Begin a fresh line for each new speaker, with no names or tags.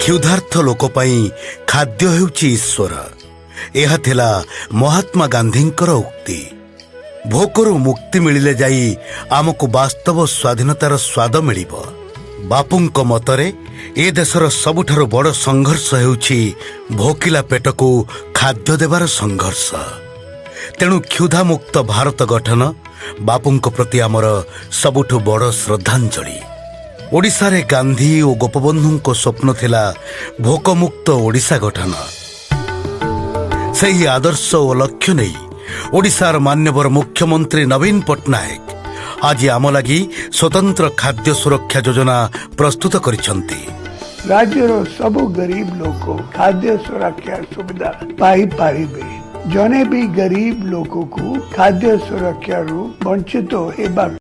କ୍ଷୁଧାର୍ତ ଲୋକ ପାଇଁ ଖାଦ୍ୟ ହେଉଛି ଈଶ୍ୱର। ଏହା ଥିଲା ମହାତ୍ମା ଗାନ୍ଧୀଙ୍କର ଉକ୍ତି। ଭୋକରୁ ମୁକ୍ତି ମିଳିଲେ ଯାଇ ଆମକୁ ବାସ୍ତବ ସ୍ୱାଧୀନତାର ସ୍ୱାଦ ମିଳିବ। ବାପୁଙ୍କ ମତରେ ଏ ଦେଶର ସବୁଠାରୁ ବଡ଼ ସଂଘର୍ଷ ହେଉଛି ଭୋକିଲା ପେଟକୁ ଖାଦ୍ୟ ଦେବାର ସଂଘର୍ଷ। ତେଣୁ କ୍ଷୁଧାମୁକ୍ତ ଭାରତ ଗଠନ ବାପୁଙ୍କ ପ୍ରତି ଆମର ସବୁଠୁ ବଡ଼ ଶ୍ରଦ୍ଧାଞ୍ଜଳି। ଓଡ଼ିଶାରେ ଗାନ୍ଧୀ ଓ ଗୋପବନ୍ଧୁଙ୍କ ସ୍ୱପ୍ନ ଥିଲା ଭୋକମୁକ୍ତ ଓଡ଼ିଶା ଗଠନ। ସେହି ଆଦର୍ଶ ଓ ଲକ୍ଷ୍ୟ ନେଇ ଓଡ଼ିଶାର ମାନ୍ୟବର ମୁଖ୍ୟମନ୍ତ୍ରୀ ନବୀନ ପଟ୍ଟନାୟକ ଆଜି ଆମ ଲାଗି ସ୍ୱତନ୍ତ୍ର ଖାଦ୍ୟ ସୁରକ୍ଷା ଯୋଜନା ପ୍ରସ୍ତୁତ କରିଛନ୍ତି।
ରାଜ୍ୟର ସବୁ ଗରିବ ଲୋକ ଖାଦ୍ୟ ସୁରକ୍ଷା ସୁବିଧା ପାଇପାରିବେ। ଜଣେ ବି ଗରିବ ଲୋକକୁ ଖାଦ୍ୟ ସୁରକ୍ଷାରୁ ବଞ୍ଚିତ ହେବାକୁ